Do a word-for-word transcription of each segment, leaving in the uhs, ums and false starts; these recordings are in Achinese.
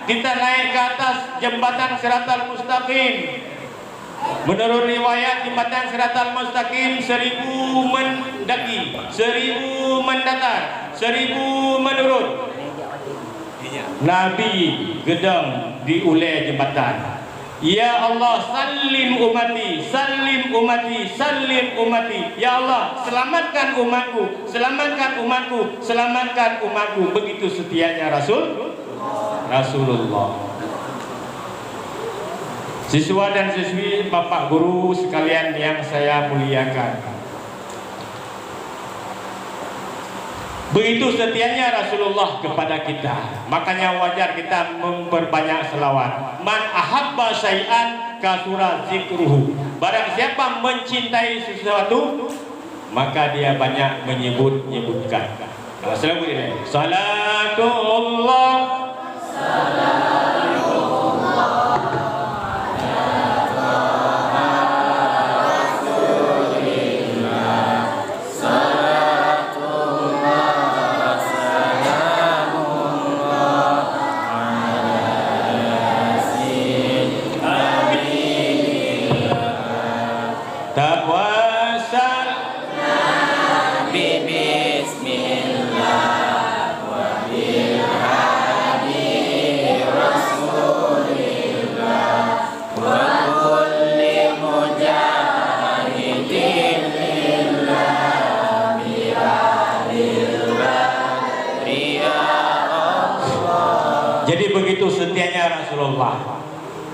Kita naik ke atas jembatan Siratal Mustaqim. Menurut riwayat, jembatan Siratal Mustaqim seribu mendaki, seribu mendatar, seribu menurun. Nabi geudong di ulée jembatan. "Ya Allah, sallim umati, sallim umati, sallim umati. Ya Allah, selamatkan umatku, selamatkan umatku, selamatkan umatku." Begitu setianya Rasul, Rasulullah. Siswa dan siswi, Bapak Guru sekalian yang saya muliakan. Begitu setianya Rasulullah kepada kita, makanya wajar kita memperbanyak selawat. "Man ahabba syai'an kasura zikruhu." Barang siapa mencintai sesuatu, maka dia banyak menyebut-nyebutkan. Nah, selawat ini. Salatullah. Tapuasa. Jadi begitu setianya Rasulullah.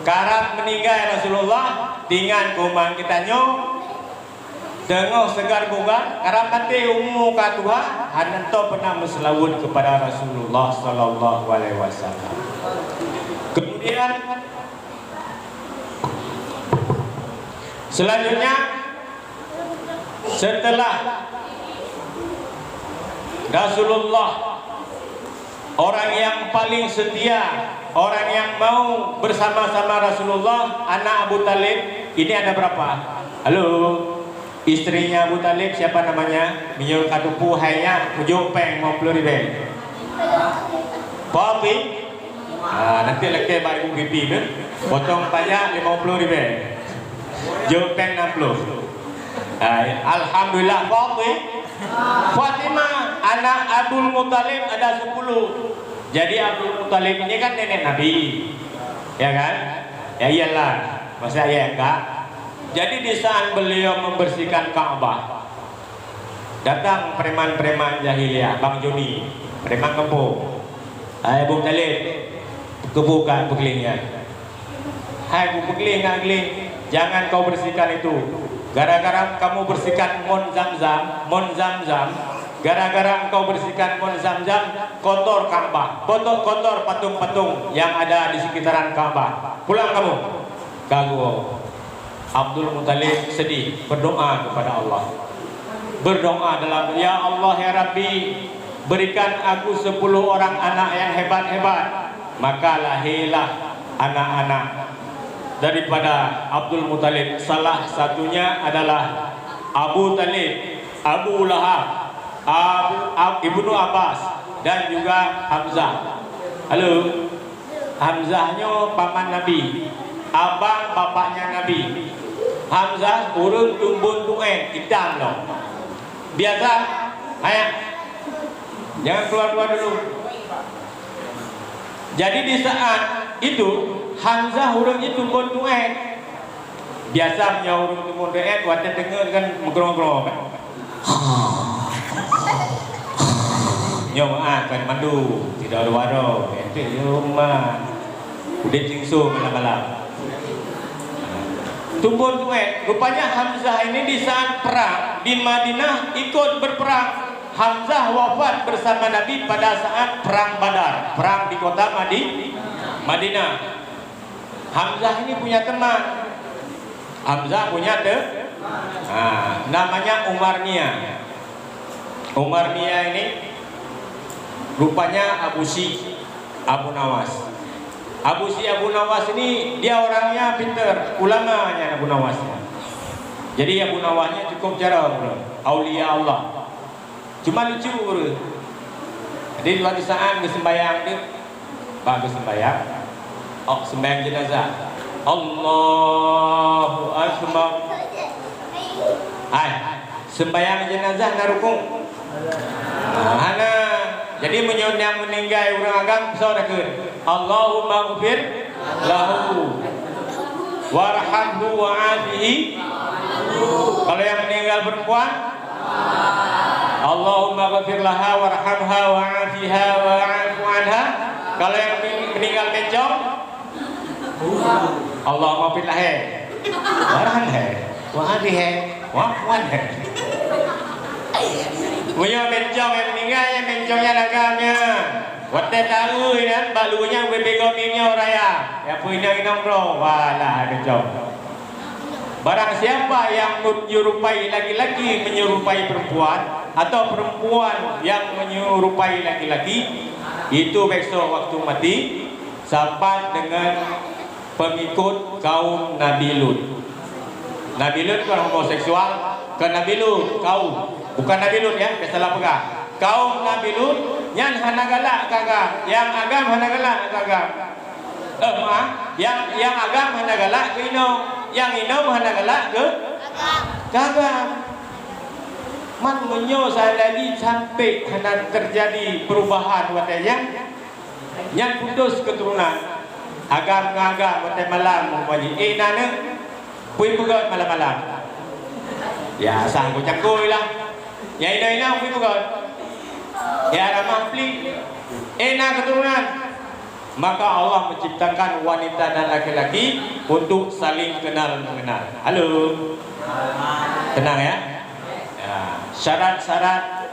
Karab meninggai Rasulullah, dengan keuman geutanyoe, teungoh segar bugar, karab maté umu ka tuha, hana tô pernah meuseulaweuet kepada Rasulullah sallallahu alaihi wasallam. Kemudian, selanjutnya, setelah Rasulullah, orang yang paling setia, orang yang mau bersama-sama Rasulullah, anak Abu Thalib, ini ada berapa? Halo? Istrinya Abu Thalib siapa namanya? Meunyoe ka teupeu hai nyak, jok péng lima puluh ribèe. Fati-, Ah, nanti lakèe bak ibu pipi tu. Potong pajak lima puluh ribèe. Jok péng enam puluh. Ah, alhamdulillah, Fati-, Fatimah, anak Abdul Muthalib ada sepuluh. Jadi Abdul Muthalib ini kan nenek Nabi. Ya kan? Ya iyalah. Masa ya enggak? Jadi di saat beliau membersihkan Ka'bah, datang preman-preman jahiliyah, Bang Joni, preman kampung. "Hai Abu Thalib, keubu ka peugleng nyan." "Hai, kupeugleng na gleng, jangan kau bersihkan itu. Gara-gara kamu bersihkan mon Zamzam, mon Zamzam, gara-gara engkau bersihkan mon Zamzam, kotor Ka'bah, kotor, kotor patung-patung yang ada di sekitaran Ka'bah. Pulang kamu." Ka geuwoe. Abdul Muthalib sedih, berdoa kepada Allah. Berdoa dalam, "Ya Allah, ya Rabbi, berikan aku sepuluh orang anak yang hebat-hebat." Maka lahirlah anak-anak daripada Abdul Muthalib. Salah satunya adalah Abu Thalib, Abu Lahab, Abu, Ab-, Ibnu Abbas, dan juga Hamzah. Halo? Hamzah nyoe paman Nabi, abang bapaknya Nabi. Hamzah ureueng tumbon tu'en, itam lom. Biasa, hai, jangan keluar-keluar dulu. Jadi di saat itu, Hamzah ureueng nyan tumbon tu'en. Biasa meunyoe ureueng tumbon tu'en, watèe deungö kan meugrong-grong kan. Nyoe meu'ah kan mandu, sidroe dua droe, ente nyoe meu'ah. Udép singso malam-malam. Tumbon tu'en. Rupanya Hamzah ini di saat perang di Madinah ikut berperang. Hamzah wafat bersama Nabi pada saat perang Badar, perang di kota Madi-, Madinah. Hamzah ini punya teman. Hamzah punya te-, ha, namanya Umar Nia. Umar Nia ini rupanya Abu Syi Abu Nawas. Abu Syi Abu Nawas ini dia orangnya pintar, ulamanya Abu Nawas. Jadi Abu Nawasnya cukup jarang, aulia Allah. Cuma lucu ureueng. Jadi, suatu saat geuseumbahyang tu, Bak geuseumbahyang, oh, seumbahyang jenazah. Allahu Akbar. Hai, seumbahyang jenazah na rukun? Hana. Jadi, meunyoe nyang meuninggai ureuëng agam, soe takheun, "Allahumma ghfir lahu warhamhu wa'afihi." Kalau nyang meuninggai perempuan, "Allahumma ghfir laha warhamha wa'afiha wa'fu anha." Kalau nyang meuninggai bencong, "Allahumma ghfir laha warhamha wa'afiha wa'fu anha." Meunyoe bencong nyang meuninggai, nyang bencong nyan agam nyan. Watée taeu nyan, bak luweue nyan ubé-bé gob mim nyoe raya. Ya peue inong-inong droe, walah hai bencong. Barang siapa yang menyerupai laki-laki menyerupai perempuan, atau perempuan yang menyerupai laki-laki, itu besok waktu mati, sapat dengan pengikut kaum Nabi Lut. Nabi Lut kon homoseksual, kon Nabi Lut, kaum. Bukan Nabi Lut, ya, biasalah peugah. Kaum Nabi Lut nyan hana galak keu agam, nyang agam hana galak keu agam. Eh, maaf, nyang, nyang agam hana galak keu inong, nyang inong hana galak keu, keu agam. Man meunyoe seandainya sampai hana terjadi perubahan watée nyan, nyan putus keuturonan. Agam ngon agam watée malam umpama jih, "Eh, na neuh, peue peugöt malam-malam?" Ya, asai cangkôi lah. Nyang inong-inong peue peugöt? Ya, ramah plik. "Eh, na keuturonan." Maka Allah menciptakan wanita dan laki-laki untuk saling kenal mengenal. Halo. Tenang ya. Ya, syarat-syarat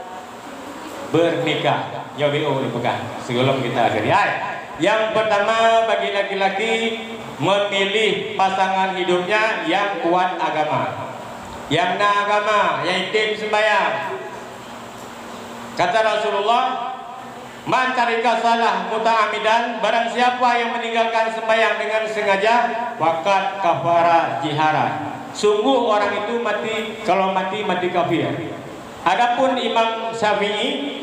bernikah. Nyoe B O dipeugah sebelum kita akhiri. Hai, yang pertama bagi laki-laki memilih pasangan hidupnya yang kuat agama. Yang na agama, yang item sembahyang. Kata Rasulullah, "Man tarika salah muta'amidan," barang siapa yang meninggalkan sembahyang dengan sengaja, "faqad kafara jihara." Sungguh orang itu mati, kalau mati, mati kafir. Adapun Imam Syafi'i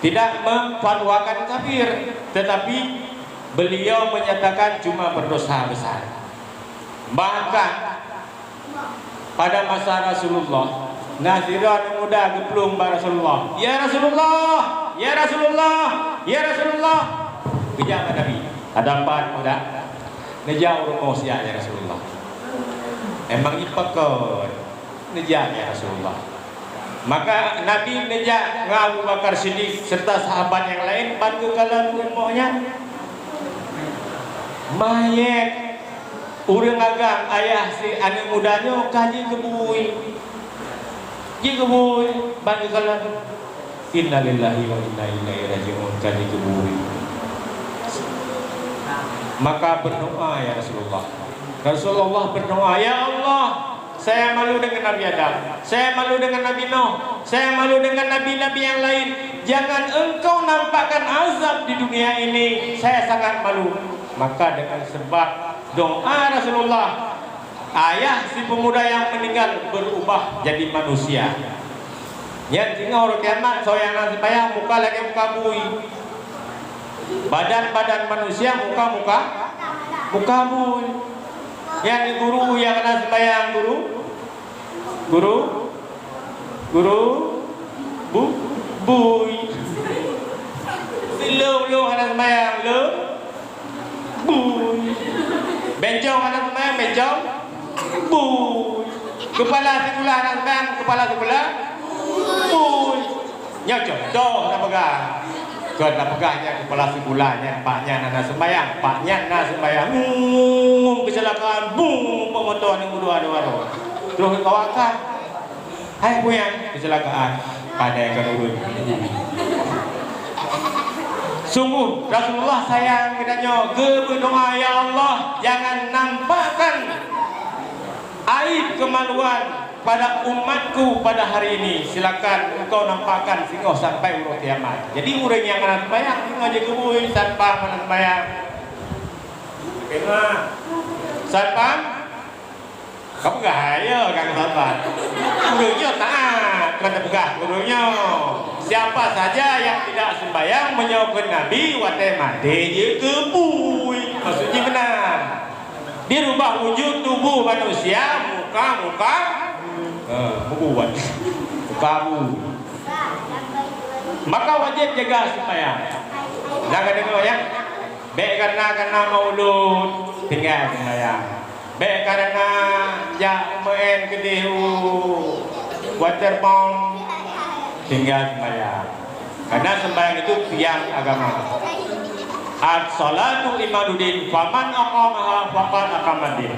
tidak memfatwakan kafir, tetapi beliau menyatakan cuma berdosa besar. Bahkan pada masa Rasulullah, na sidroe aneuk muda geuplueng bak Rasulullah, "Ya Rasulullah, ya Rasulullah, ya Rasulullah." Geujak bak Nabi, "Ada pat muda?" "Neujak u rumoh siat, ya Rasulullah." "Emang jipakon?" "Neujak, ya Rasulullah." Maka Nabi neujak ngon Abu Bakar Siddiq serta sahabat nyang laén ban geukalon u rumoh nyan. Manyét ureuëng agam ayah si aneuk muda nyoe ka jikeubui. Jikeubui ban geukalon. Innalillahi wa inna ilaihi raji'un, ka jikeubui. Maka berdoa, ya Rasulullah. Rasulullah berdoa, "Ya Allah, saya malu dengan Nabi Adam, saya malu dengan Nabi Nuh, saya malu dengan nabi-nabi yang lain. Jangan Engkau nampakkan azab di dunia ini, saya sangat malu." Maka dengan sebab doa Rasulullah, ayah si pemuda yang meninggal berubah jadi manusia. Nyan singoh uroe kiamat, soe nyang na sembahyang muka lagée muka bui. Badan-badan manusia muka-muka, muka bui. Nyan guru nyang hana sembahyang, guru, guru, guru, bu, bui. Leuh-leuh hana sembahyang, leuh, bui. Bencong hana sembahyang, bencong, bui. Kepala sikula hana sembahyang, kepala sikula, bui. Nyoe contoh na peugah. Kon na peugah nyan kepala sikula nyan, pak nyan hana sembahyang, pak nyan na sembahyang. Ngung, kecelakaan, bung, pemotor ni udah ada. Terus kawakan. Hai, peue nyan? Kecelakaan. Pandai kan ureuëng. Sungguh, Rasulullah sayang geutanyoe, geubeudoa, "Ya Allah, jangan nampakkan aib kemaluan pada umatku pada hari ini. Silakan Engkau nampakkan singoh sampai uroe kiamat." Jadi, ureuëng nyang hana sembahyang, singoh jikeubui, satpam hana sembahyang. Satpam Ka peugah, ya, Kang Saban. Ureueng nyoe taat, kon tapeugah ureueng nyoe. Siapa saja yang tidak sembahyang meunyoe kheun Nabi watée maté jeuet keu bui. Maksud jih meunan. Dirubah wujud tubuh manusia muka-muka, eh, bubuan. Muka bui. Maka wajib jaga sembahyang. Nah, ka deungoe, ya. Bék karena, karena maulud tinggai sembahyang. Bék karena jak meu'en keudeh u waterboom tinggai sembahyang. Karena sembahyang itu tiang agama. As-salatu imaduddin, faman aqamaha faqad aqamaddin.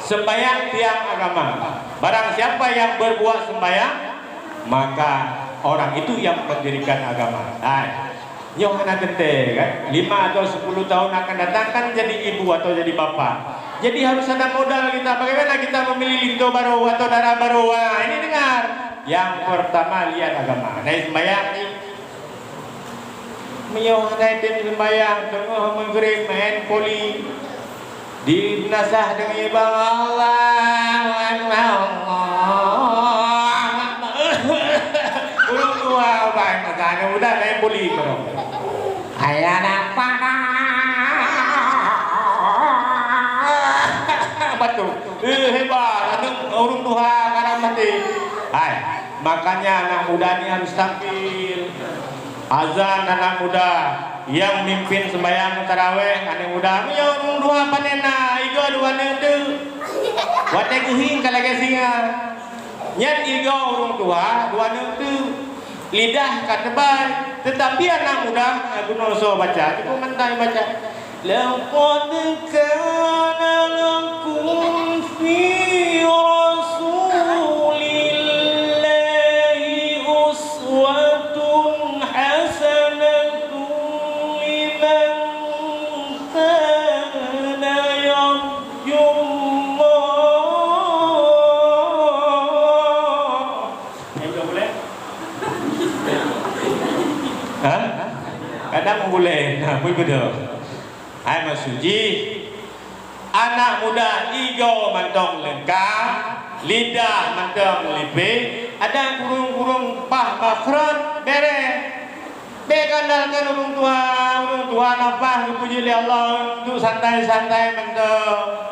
Sembahyang tiang agama. Barang siapa yang berbuat sembahyang, maka orang itu yang mendirikan agama. Hai. Nyoe hana teuntée, kan? Lima atau sepuluh tahun akan datang, kan jadi ibu atau jadi bapak. Jadi harus ada modal kita. Bagaimana kita memilih linto baru atau dara baru? Wah, ini dengar. Yang pertama, lihat agama. Nah, sembahyang ni. Meunyoe hana tem sembahyang, teungoh maghrib main poli. Di meunasah deungon iba, Allahu Akbar, Allahu Akbar. Ureueng tuha ubai masa nyoe udah laén buli baroe. Ayah nak panas. Batuk. Eh, hebat. Aneuk ureueng tuha karam maté. Hai, makanya anak muda ni harus tampil. Azan anak muda, nyang mimpin sembahyang taraweh aneuk muda, meunyoe ureueng tuha panen na, igoe dua aneuk teuk. Watée geuhieng ka lagée singa. Nyan igoe ureueng tuha dua aneuk teuk. Lidah ka teubai, teutapi aneuk muda hana geunoe soe baca, cukôp mantong baca. لقد كان لكم في رسول الله أسوة حسنة لمن كان يرجو الله. Ha? Kadang gulai, nah, bui beudôh. Hai maksud jih, anak muda igoe mantong leungkab, lidah mantong lipéh, adak kurung-kurung paih makhraj, bereh. Bék andalkan ureueng tuha, ureueng tuha na paih geupuji lé Allah, duek santai-santai mantong.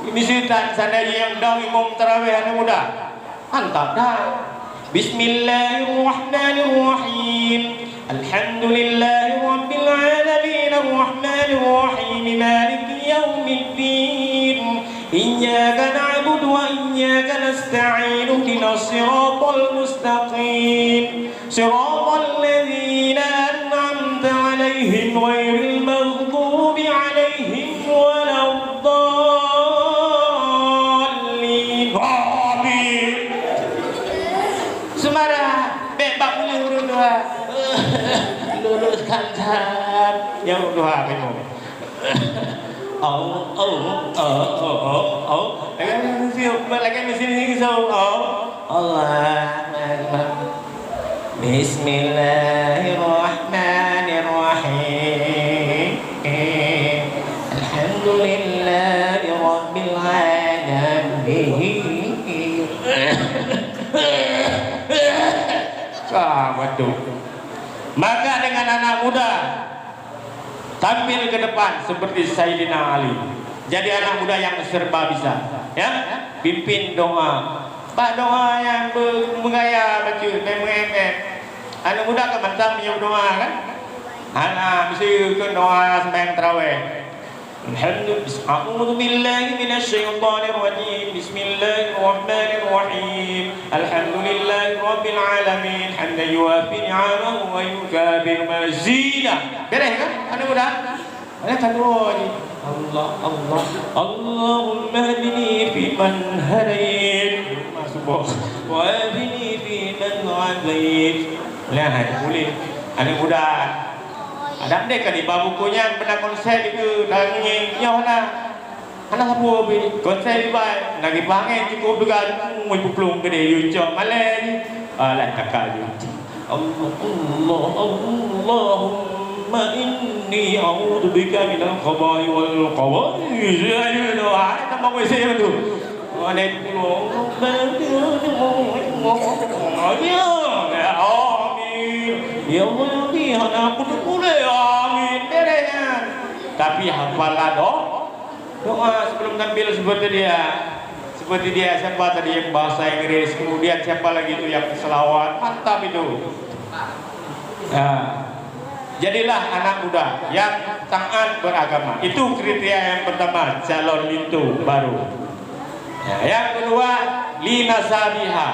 Miseue tan, sandai nyang dong imum taraweh aneuk muda. Mantap dah. Bismillahirrahmanirrahim. Alhamdulillahirabbil alamin, arrahmanirrahim, maliki yaumiddin. Iyyaka na'budu wa iyyaka nasta'in. Ihdinas siratal mustaqim. Siratal ladzina an'amta 'alaihim ghairil maghdubi 'alaihim waladdallin. Amin. Seumara, bék bak mulut ureueng tuha. Luruskan jalan. Nyang ureueng tuha bingung. Au, au, au, au, au, au. Lagèe mesin, lagèe mesin singso. Au. Allahu Akbar. Bismillahirrahmanirrahim. Alhamdulillahirabbil alamin. Ah, betul. Maka dengan anak muda, tampil ke depan seperti Sayyidina Ali. Jadi anak muda yang serba bisa, ya. Pimpin doa. Bak doa nyang be-, meugaya bacut, meu'én-meu'én. Anak muda kan mantap meunyoe doa kan? Hana, meusti keu doa sembahyang tarawih. Alhamdulillah. A'udzu billahi minasy syaithanir rajim. Bismillahirrahmanirrahim. Alhamdulillahi rabbil alamin. Hamdan yuwafi ni'amahu wa yukafi mazidah. Beres kan? Anak muda? Mana kan doa ni? Allah, Allah. Allahumma hdini fi man hadait. Masuk boh. Wa afini fi man afait. Nah, boleh. Anak muda. Adam deh kan iba buku nyan beuna konsep itu dan nyoh na. Hana sapeue pih. Konsep iba lagi pangai cukup juga mui peuplueng gede yu cok malai. Alah kakak yu. Allah, Allah, Allahumma inni a'udzu bika minal khaba'i wal khaba'i. Ayo doa, tambah mui sih tu. Amin. Ya Allah, ya Rabbi, hana kuteupue lé. Amin. Beres nyan. Tapi hafalah doa. Doa sebelum tampil seperti dia. Seperti dia, siapa tadi yang bahasa Inggris, kemudian siapa lagi itu yang selawat, mantap itu. Nah, jadilah anak muda yang taat beragama. Itu kriteria yang pertama, calon linto baru. Ya, yang kedua, li nasabiha.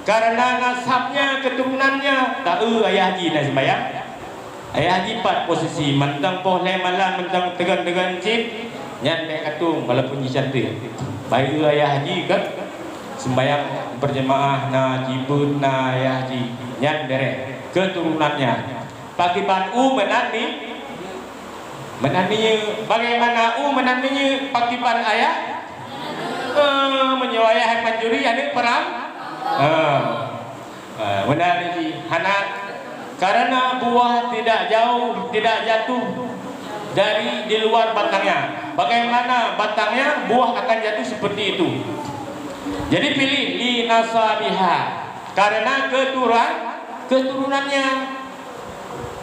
Karena nasabnya, keturunannya, tak eh, ayah haji nak sembahyang. Ayah haji pat posisi, mantong poh lhèe malam, mantong teugon-teugon cit, nyan bèk katueng walaupun jih cantik. Bayeue ayah haji kan, sembahyang berjemaah na, jibeuet na ayah haji, nyan beres. Keturunannya. Pakiban u meunan mi-, meunan minyeuk. Bagaimana u meunan minyeuk pakiban ayah? Eh, meunyoe ayah pancuri, aneuk peram-, eh. Ah, meunan jih, hana, karena buah tidak jauh, tidak jatuh dari di luar batangnya. Bagaimana batangnya, buah akan jatuh seperti itu. Jadi pilih li nasabiha, karena keturunan, keturunannya.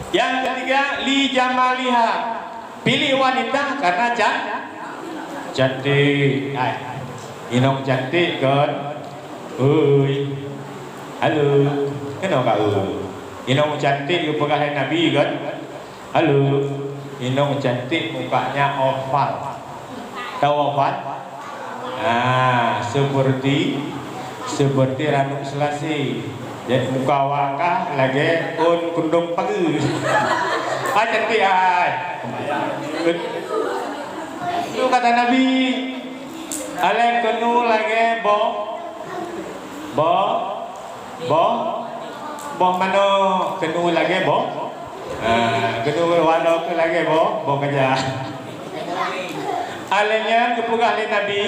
Yang ketiga, li jamaliha, pilih wanita karena can-, cantik. Hai, inong cantik kan? Ui. Halo. Keunoe ka ui. Inong cantik geupeugah lé Nabi kan? Halo. Inong cantik mukanya oval. Tahu oval? Ah, seperti, seperti ranub selasih. Jadi muka awak kah lagèe ôn kundong pageue. Ah, cantik ai. Itu kata Nabi. Aléh keunoe lagèe boh, boh, boh, boh manok, keunoe lagèe boh. Ah, keunoe wanoe keuh lagèe boh, boh keujah. Aléh nyan geupeugah lé Nabi,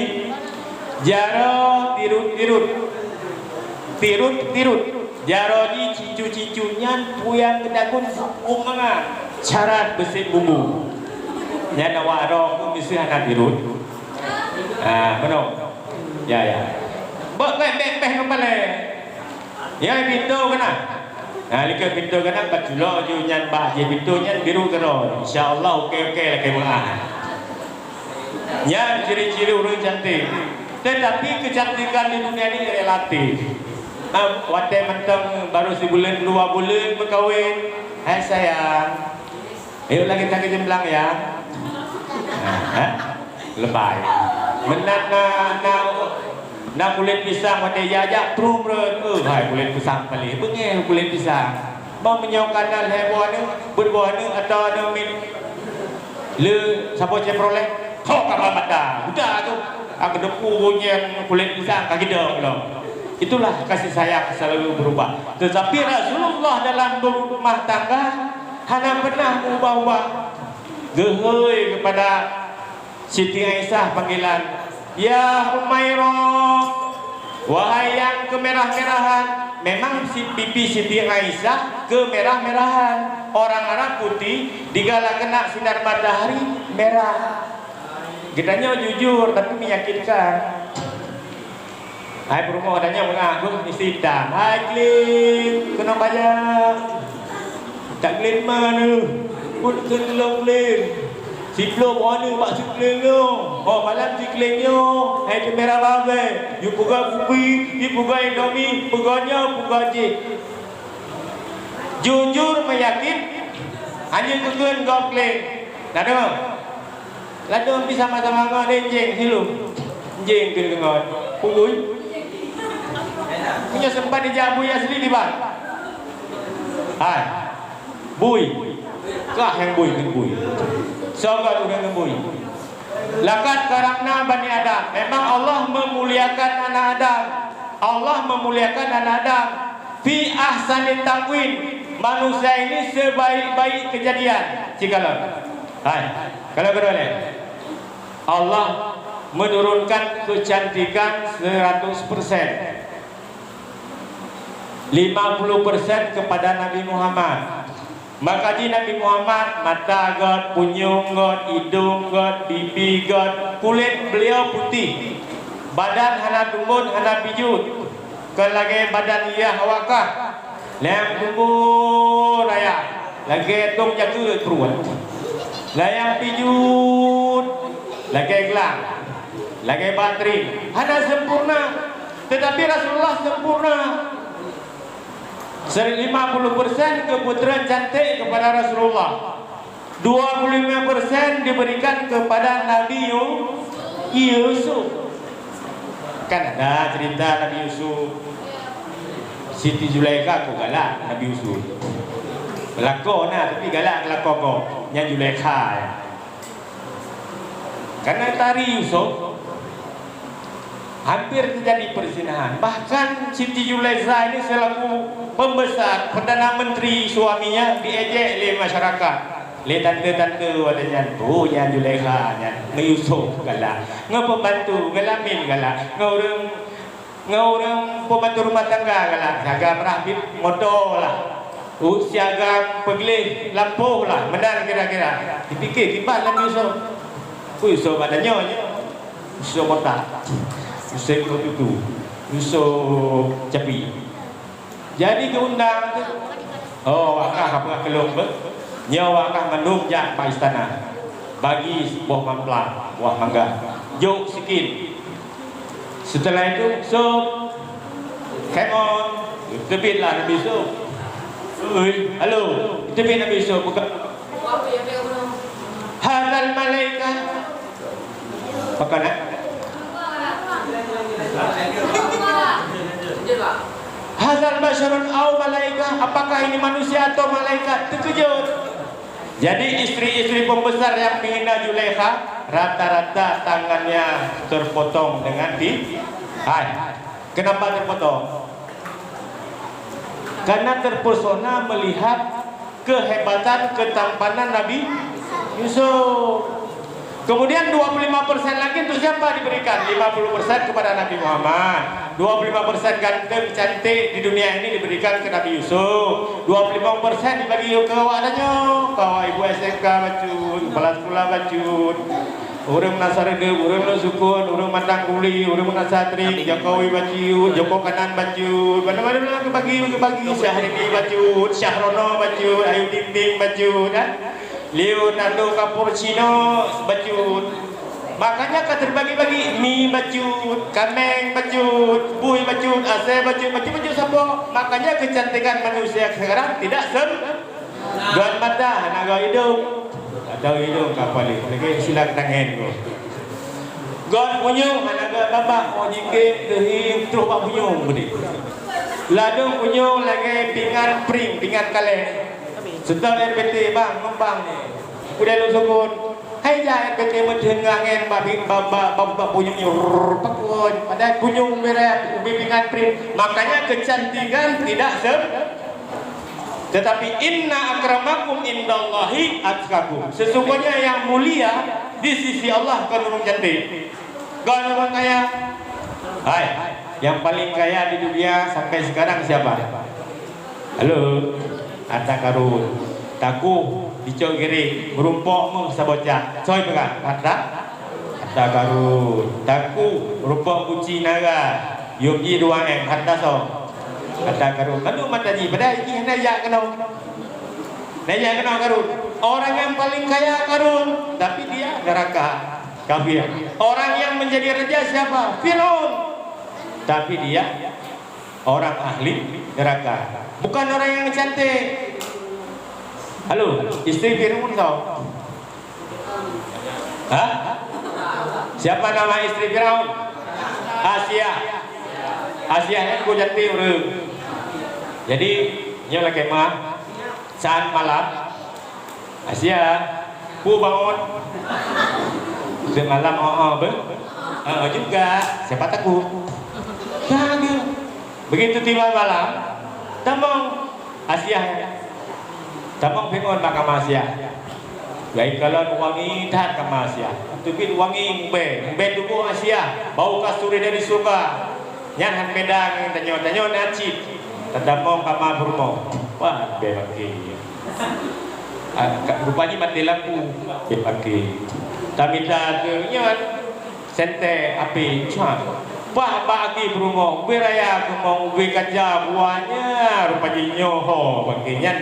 jaroe tirot-tirot, tirot-tirot, jaroe jih cicu-cicu nyan puyang geudagun bukong mangat, carat beusit bumbu. Nyan awak droe keuh miseue hana tirot. Ah, meunoe. Ya, ya. Bèk, bèk, bèk, bèk ngon palèe. Ya, pintoe keunan. Nah, likot pintoe keunan, bak culok ju nyan, bak jih pintoe nyan biru keudroe. Insya Allah, oke-oke lakèe meu'ah. Nyan ciri-ciri ureueng cantik. Tetapi kecantikan di dunia ini relatif. Ah, watèe mantong baru sibuleuen, dua buleuen meukawen, hai sayang, yuk lagèe tanggée jeumblang ya. Nah, eh? Lebai. Meunan na, na, na kulét pisang watèe jak-jak prum rot. Eh, hai kulét pisang paléh. Beungèh kulét pisang. Bah meunyoe ka na lhèe boh aneuk, peuet boh aneuk atau aneuk miet le saboh Chevrolet, ho ka ba mata. Udah tu. Ka geudeungoe bunyi kulét pisang ka gidong lom. Itulah kasih sayang selalu berubah. Tetapi Rasulullah dalam berumah tangga hana pernah mengubah-ubah. Geuhôi kepada Siti Aisyah panggilan, "Ya Humairah, wahai nyang keumerah-merahan." Memang si pipi Siti Aisyah keumerah-merahan. Orang Arab putih, digalak keunak sinar matahari, merah. Geutanyoe jujur, tapi menyakitkan. Hai peurumoh, tanyoe beungah, beuh, istri tam. Hai kling, keunoe bajang. Tak kling mana? Pun keu tulông kling. Siploh boh aneuk bak si kling nyoe. Oh, malam si kling nyoe. Hai keumerah babeh. Yue peugah kupi, yue peugah Indomie, peugah nyoe, peugah jih. Jujur menyakit, hanya keukeuen gob kling. Nah, deungoe. Lalu pih sama-sama ngon enjing silu. Enjing keu deungon. Pugui. Punya sempat dijak bui asli di bang. Hai. Bui. Kah yang bui ngon bui. Sogat udah ngon bui. Laqad karamna bani Adam. Memang Allah memuliakan anak Adam. Allah memuliakan anak Adam. Fi ahsani taqwim. Manusia ini sebaik-baik kejadian. Cikalon. Hai, kalau kedua ni, Allah menurunkan kecantikan seratus persen. Lima puluh persen kepada Nabi Muhammad. Maka di Nabi Muhammad, mata göt, punyueng göt, idong göt, pipi göt, kulit beliau putih. Badan hana tumbon, hana pijuet, kon lagée badan yah wakah, nyang tumbon raya, lagée tong jakeuet pruet. Nyang pijuet lagée glang, lagée batri, hana sempurna, tetapi Rasulullah sempurna. Lima puluh persen keputraan cantik kepada Rasulullah. Dua puluh lima persen diberikan kepada Nabi Yu-, Yusuf. Kan ada cerita Nabi Yusuf. Siti Zulaikha kok galak Nabi Yusuf. Lakoe na, tapi galak lakoe kok. Nyan Zulaikha, ya. Karena tari Yusuf, hampir terjadi perzinahan. Bahkan Siti Zulaikha ini selaku pembesar, Perdana Menteri, suaminya diejek lé masyarakat, lé tante-tante watée nyan. Oh, nyan Zulaikha nyan, ngon Yusuf galak, ngon pembantu, ngon lamin galak, ngon ureuëng, ngon ureuëng pembantu rumah tangga galak, siaga meurah bit moto lah, u siaga peugleh lampôh lah, meunan kira-kira. Dipike kiban lam Yusuf. Ku Yusuf ada nyoe, Yusuf botak, Yusuf ikot tutu, Yusuf capi. Jadi geundang tu, oh, wakah apa kelong be? Nyoe wakah mandum jak bak istana. Bagi boh mamplam, boh mangga. Jok sikin. Setelah itu, Yusuf, come on. Teubiet lah Nabi Yusuf. Ui, halo. Teubiet Nabi Yusuf, buka. Hadzal malaikat. Pakon, eh? Hadzal basyarun au malaikah? Apakah ini manusia atau malaikat? Terkejut. Jadi, istri-istri pembesar yang menghina Zulaikha, rata-rata tangannya terpotong dengan pi-, hai. Kenapa terpotong? Karena terpesona melihat kehebatan ketampanan Nabi Yusuf. Kemudian dua puluh lima persen lagi untuk siapa diberikan? Lima puluh persen kepada Nabi Muhammad. Dua puluh lima persen ganteng, cantik di dunia ini diberikan ke Nabi Yusuf. Dua puluh lima persen dibagi ke awak tanyoe. Ke awak ibu S M K bacut, kepala sekolah bacut. Ureuëng meunasah reudeup, ureuëng meunasah sukon, ureuëng matang guli, ureuëng meunasah trik, Jokowi bacut, Joko Kanan bacut, mana-mana lah kebagi, kebagi, Syahrini bacut, Syahrono bacut, Ayu Ting Ting bacut, kan? Leonardo Cappuccino bacut. Makanya ka terbagi-bagi, mi bacut, kameng bacut, bui bacut, asai bacut, bacut-bacut sapo. Makanya kecantikan manusia sekarang tidak sem-, Got mata, hana got idong. Atau idong ka paléh, lagée sila tangen ko. Got punyueng, hana got babah, oh jikét, teuhi, troh bak punyueng beudeh. Ladôm punyueng lagée pingan pring, pingan kaleng. Seutôt R B T, bang, meumbang ni. Udah lôn sukon. Hai jak R B T meuteun angén bak, bak, bak, bak, bak punyueng nyoe, rrrr, pakon. Padahai punyueng mirah, ubi pingan pring. Makanya kecantikan tidak sem-, Tetapi, "Inna akramakum indallahi atqakum." Sesungguhnya yang mulia di sisi Allah kon ureuëng cantik, kon ureuëng kaya. Hai, yang paling kaya di dunia sampai sekarang siapa? Halo, harta karun. Taku dicok giring, meurumpok meuh saboh cak. Soe peugah? Harta? Harta karun. Taku, rumpok guci naga. Yum ji dua M, harta soe? Harta karun. Mandum mata ji, padahai jih hana jak keunoe. Hana jak keunoe karun. Orang yang paling kaya karun, tapi dia neraka. Kafir. Orang yang menjadi raja siapa? Firaun. Tapi dia orang ahli neraka. Bukan orang yang cantik. Halo, istri Firaun soe? Hah? Siapa nama istri Firaun? Asiah. Asiah nyan ku jati ureuëng. Jadi, nyoe lakée meuah. Saat malam, Asiah, pu bangun. Semalam, oh, oh, be? Oh, oh, juga. Siapa takut? Kagak. Begitu tiba malam, tamong Asiah. Tamong Firaun bak kama Asiah. Gaikalon wangi that kama Asiah. Teubiet wangi mubée, mubée tuboh Asiah, bau kasturi dari surga. Nyan han beda ngon tanyoe, tanyoe na cit. Tadamong kama peurumoh. Wah, mubée maké. Ah, ka-, rupanya mati lampu. Mubée maké. Tamita tu nyan. Sentée apé cang. Bah bak aki peurumoh, ubé raya keumong, ubé kaca buah nyan, rupa jih nyoe ho bak nyan,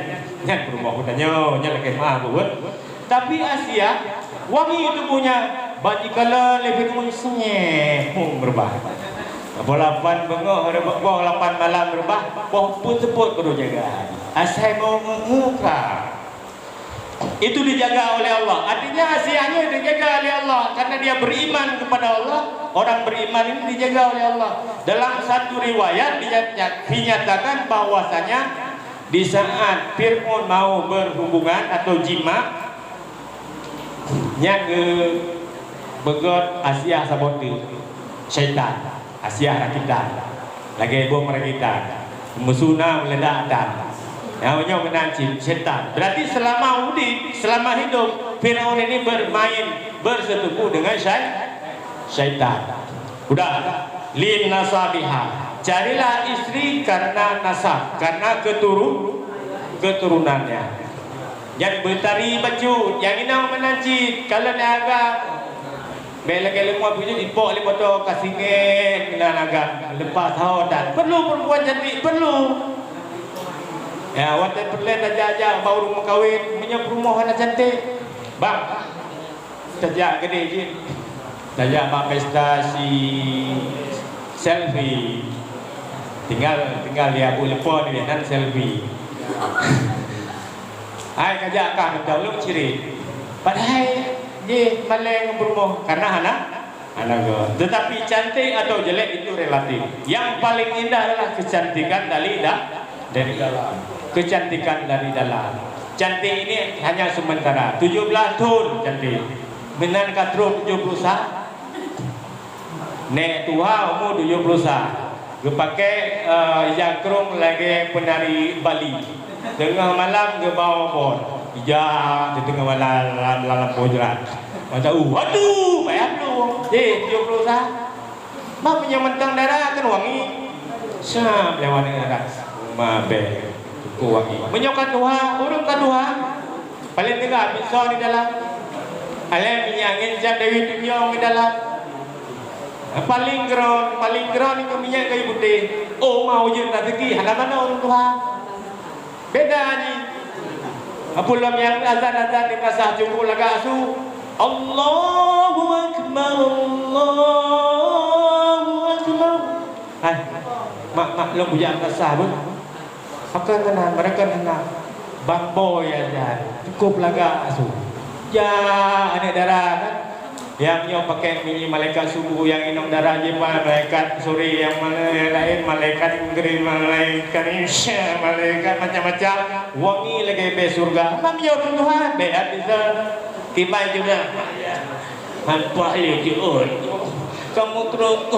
nyan peurumoh geutanyoe, nyan lakée meu'ah buet. Tapi Asiah, wangi tuboh nyan, bak jikalon lé Firaun seungét, hum reubah. Boh lapan beungoh reubah, boh lapan malam reubah, boh peuet seupôt keuneuk jaga. Asai meu ngeu-ngeu ka. Itu dijaga oleh Allah. Artinya, Asiah nyoe dijaga oleh Allah karena dia beriman kepada Allah. Orang beriman ini dijaga oleh Allah. Dalam satu riwayat dinyata-, dinyatakan bahwasanya di saat Fir'aun mau berhubungan atau jima, nyan geu-, beugöt Asiah saboh teuk, syaitan. Asiah rakitan. Lagée bom rakitan. Musuh na meuledak tan. Nyang nyoe meunan cit, syaitan. Berarti selama udeb, selama hidup, Firaun ini bermain, bersekutu dengan syai-, syaitan. Udah. Lin nasabiha. Carilah istri karena nasab, karena keturu-, keturunannya. Nyan beutari bacut, nyang inong meunan cit, kalon agam. Bék lagée leumah beujeuet ipok lé moto ka singét meunan agam, leupah saho tan. Perlu perempuan cantik, perlu. Ya, watée peureulée tajak-jak bak ureuëng meukawen, meunyoe peurumoh hana cantik, bang, tajak keudeh jih. Tajak bak pesta si selfie. Tinggal, tinggal di Abu Lepo ni nan selfie. Hai kajak kah meudaulok cirit. Padahai jih malée ngon peurumoh karena hana, hana go. Tetapi cantik atau jelek itu relatif. Yang paling indah adalah kecantikan dari da-, dari dalam. Kecantikan dari dalam. Cantik ini hanya sementara. Tujuh belas tahun cantik. Meunan ka trok tujuh puluh sa-, Nèk tuha umu tujoh ploh sa, geupakè, eh, ija krông lagèe peunari Bali. Teungoh malam geubawa phôn, ija teuteungoh malam lam, lam, lam lampôh jrat. Masa, uh, aduh, payah plueng. Eh, tujoh ploh sa. Bah meunyoe mantong dara kan wangi. Sab lewat dara. Mabèk. Cukôp wangi. Meunyoe ka tuha, ureueng ka tuha. Paleng teuga pisoe di dalam. Alèh minyeuk angén siat Dewi Tunyong di dalam. Paleng keurôn, paleng keurôn ngon minyeuk kayu putéh. Oh, ma ujeuen raseuki hana manoe ureueng tuha. Beda jih. Apui lom nyang azan-azan di pasah cukôp lagak su. Allahu Akbar, Allahu Akbar. Hai, mak, mak lom bujang pasah pun. Pakon meunan, meureuka hana. Bang boy aja, cukôp lagak su. Ya, aneuk dara kan. Nyang nyoe pakè minyeuk malaikat subuh, nyang inong dara jimat malaikat sore, nyang mana nyang laén malaikat Maghrib, malaikat Isya, malaikat macam-macam. Wangi lagèe bèe syeuruga. Mam yo Tuhan, bèe bisa. Kiban juga. Nampak lé jeuet. Kamu terus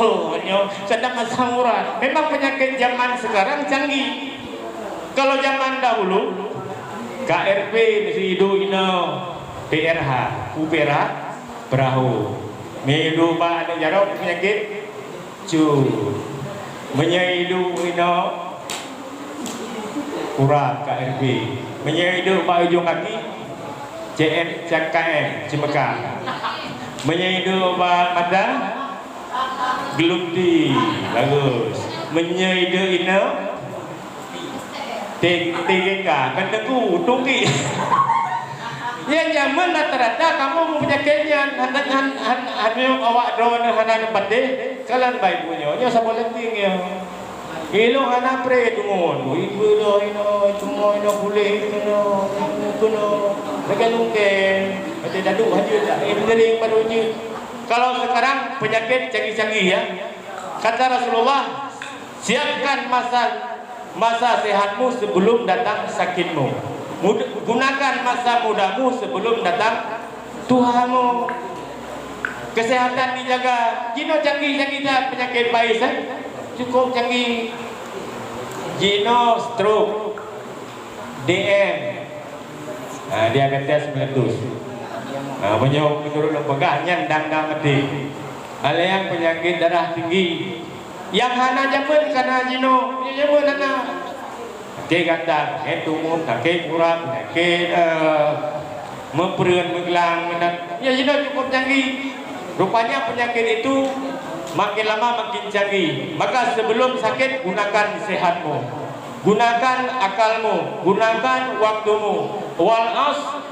nyoe sedang asam urat. Memang penyakit zaman sekarang canggih. Kalau zaman dahulu, K R P meusidu inoe, P R H, U P R H, perahu. Meusidu bak aneuk jaroe penyakit cut. Meunyoe iduek inoe, urat K R P. Meunyoe iduek bak ujong kaki, C M, C K M, ceumeukat. Meunyoe iduek bak mata, geuluti, bagus. Meunyoe iduek inoe, T-, T G K, kan teungku, tungki. Nyang jameun rata-rata kamoe meupeunyakét nyan, han, han, han, han, awak droeneuh hana neupatéh, kalon baik bunoe, nyoe saboh leuting nyoe. Ilong hana pré deungon, ibu lo ino, cuma ino kulét keunoe, ibu keunoe, lagèe lungkèng, kata daduk hajat, eh, meuring baru jeuet. Kalau sekarang penyakit canggih-canggih, ya. Kata Rasulullah, siapkan masa, masa sehatmu sebelum datang sakitmu. Mud-, gunakan masa mudamu sebelum datang tuhamu. Kesehatan dijaga. Jinoe canggih-canggih that penyakit bais, eh? Cukup canggih. Jinoe stroke. D M. Ha, diabetes meletus. Ha, meunyoe meunurot lôn peugah, nyan dang-dang maté. Alèh nyan penyakit darah tinggi. Nyang hana jameun kana jinoe, meunyoe jameun hana. Sakét gatal, sakét tumoh, sakét urat, sakét, eh, meupreuet, meuglang, meunan. Ya, jinoe cukup canggih. Rupanya penyakit itu makin lama makin canggih. Maka sebelum sakit, gunakan sehatmu. Gunakan akalmu, gunakan waktumu. Wal asr,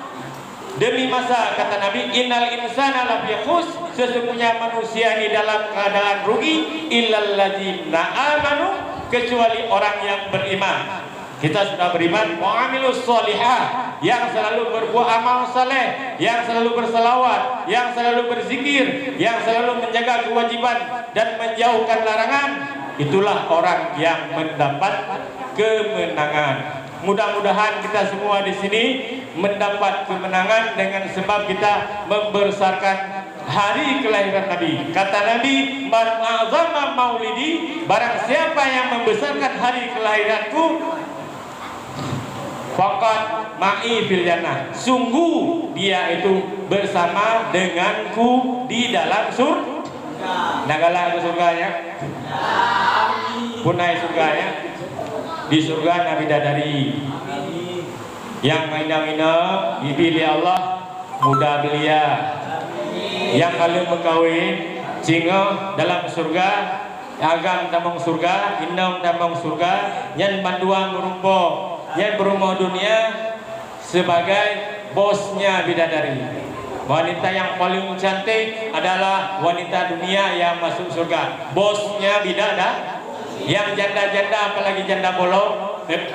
demi masa, kata Nabi, "Innal insana lafi khusr," sesungguhnya manusia ini dalam keadaan rugi, "illalladzina amanu," kecuali orang yang beriman. Kita sudah beriman, "wa amilus shalihah," yang selalu berbuat amal saleh, yang selalu berselawat, yang selalu berzikir, yang selalu menjaga kewajiban dan menjauhkan larangan, itulah orang yang mendapat kemenangan. Mudah-mudahan kita semua di sini mendapat kemenangan dengan sebab kita membesarkan hari kelahiran Nabi. Kata Nabi, "Man a'zama maulidi," barang siapa yang membesarkan hari kelahiranku, "faqad ma'i fil jannah," sungguh dia itu bersama denganku di dalam sur-, na galak keu surga, ya? Pun na surga, ya? Di surga na bidadari. Nyang inong-inong geubri lé Allah muda belia. Nyang ka lheueh meukawen, singoh dalam surga, agam tamong surga, inong tamong surga, nyan bandua meurumpok, nyan peurumoh dunia sebagai bosnya bidadari. Wanita yang paling cantik adalah wanita dunia yang masuk surga. Bosnya bidada-, yang janda-janda, apalagi janda bolong, eh,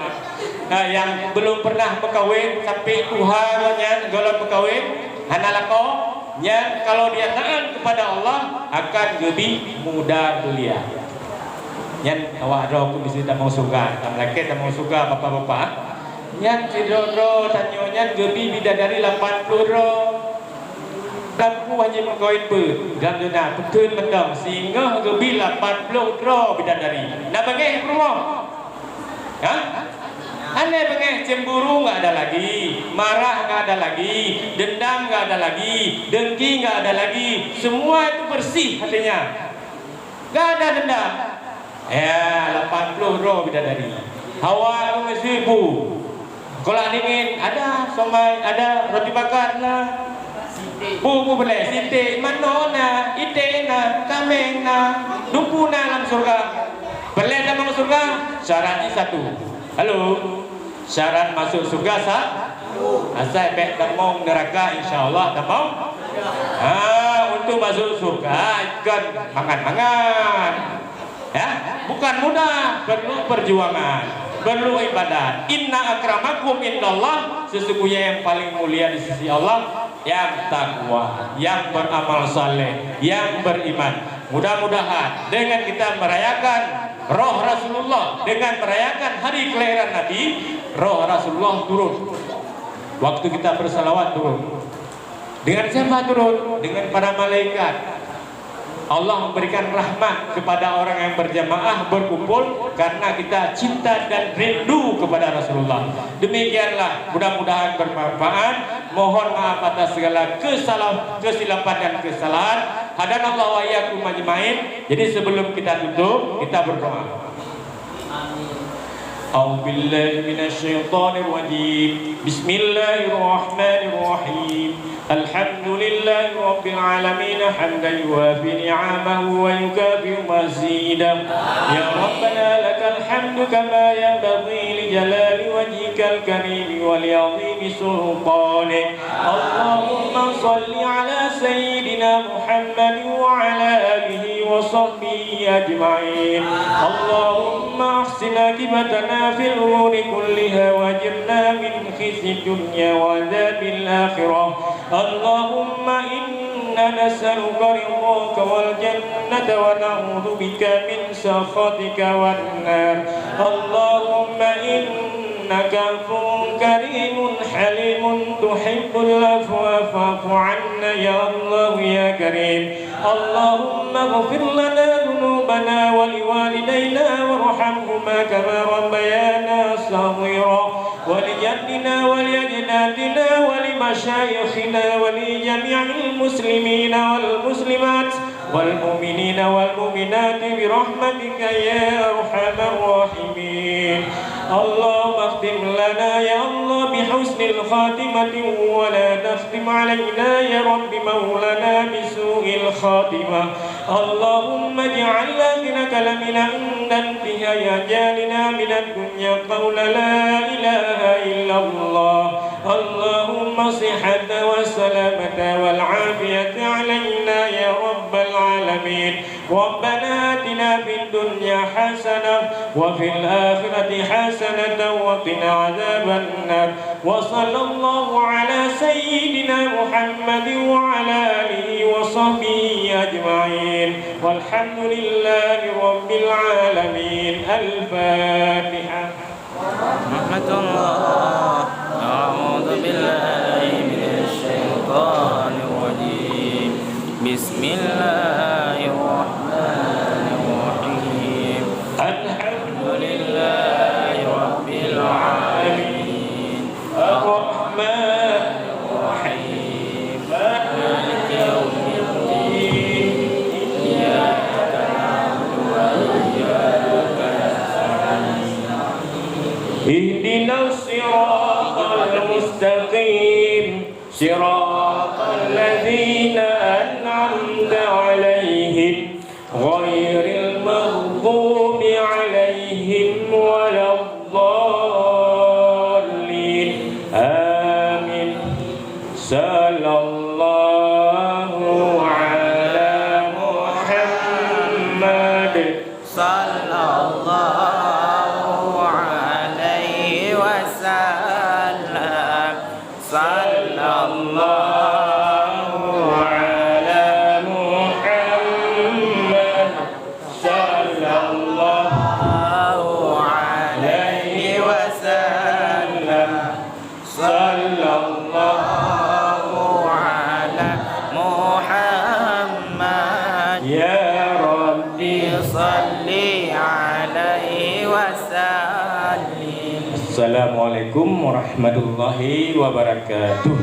yang belum pernah meukawen, sampai tuha nyan gohlom meukawen, hana lakoe, nyan kalau dia taat kepada Allah, akan geubri muda belia. Nyan awak droe pun di sinan tamong surga, tameulakée tamong surga, bapak-bapak. Nyan sidroe-droe tanyoe nyan geubri bidadari lapan ploh droe. Lam ku hana meukawen peuet, dalam dônya peuteun mantong, singoh geubri lapan ploh droe bidadari. Na beungéh peurumoh? Ha? Hana beungéh, cemburu enggak ada lagi, marah enggak ada lagi, dendam enggak ada lagi, dengki enggak ada lagi. Semua itu bersih hatinya. Enggak ada dendam. Ya, lapan ploh droe bidadari. Hawa meungeusui bu. Kolak dingin ada, somai ada, roti bakar na. Bu, bu beulée, siti, manoe na, iték na, kaméng na, dumpeue na lam syeuruga. Beulée tamong syeuruga, syarat jih satu. Halo. Syarat masuk syeuruga sa-, asai bék tamong neuraka, insya Allah tamong. Ha, untuk masuk syeuruga, ikon mangat-mangat. Ya, bukan mudah, perlu perjuangan, perlu ibadat. Inna akramakum indallah, sesungguhnya yang paling mulia di sisi Allah yang takwa, yang beramal saleh, yang beriman. Mudah-mudahan dengan kita merayakan roh Rasulullah, dengan merayakan hari kelahiran Nabi, roh Rasulullah turun. Waktu kita bersalawat turun. Dengan siapa turun? Dengan para malaikat. Allah memberikan rahmat kepada orang yang berjamaah berkumpul karena kita cinta dan rindu kepada Rasulullah. Demikianlah, mudah-mudahan bermanfaat. Mohon maaf atas segala kesalah-, kesilapan dan kesalahan. Hadanallahu wa iyyakum ajmain. Jadi sebelum kita tutup, kita berdoa. أعوذ بالله من الشيطان الرجيم. بسم الله الرحمن الرحيم. الحمد لله رب العالمين، حمدا يوافي نعمه ويكافئ مزيده. يا ربنا لك الحمد كما ينبغي لجلال وجهك الكريم ولعظيم سلطانك. اللهم صل على سيدنا محمد وعلى آله وصحبه أجمعين. اللهم أحسن عاقبتنا في الأمور كلها وأجرنا من خزي الدنيا وعذاب الآخرة. اللهم إنا نسألك رضاك والجنة ونعوذ بك من سخطك والنار. اللهم إنك عفو كريم حليم تحب العفو فاعف عنا يا الله يا كريم. اللهم اغفر لنا ذنوبنا ولوالدينا وارحمهما كما ربيانا صغيرا ولجدنا ولأجدادنا ولمشايخنا ولجميع المسلمين والمسلمات والمؤمنين والمؤمنات برحمتك يا أرحم الراحمين. اللهم اختم لنا يا الله بحق حسن الخاتمة ولا تختم علينا يا رب مولانا بسوء الخاتمة. اللهم اجعل آخر كلامنا عند انتهاء أجالنا من الدنيا قول لا إله إلا الله. اللهم الصحة والسلامة والعافية علينا يا رب العالمين. ربنا آتنا في الدنيا حسنة وفي الآخرة حسنة وقنا عذاب النار. وصلى الله على سيدنا محمد وعلى آله وصحبه أجمعين. والحمد لله رب العالمين. الفاتحة. رحمة الله. أعوذ بالله من الشيطان الرجيم. بسم الله الرحمن الرحيم. الحمد لله رب العالمين. الرحمن الرحيم. مالك يوم الدين. إياك نعبد وإياك نستعين. اهدنا الصراط المستقيم. صراط الذين أنعمت عليهم غير المغضوب عليهم ولا الضالين. آمين. صلى الله على محمد. صلى الله عليه وسلم. صلى الله على محمد. صلى الله عليه وسلم. صلى الله على محمد. يا رب صل عليه وسلم. السلام عليكم ورحمة الله وبركاته.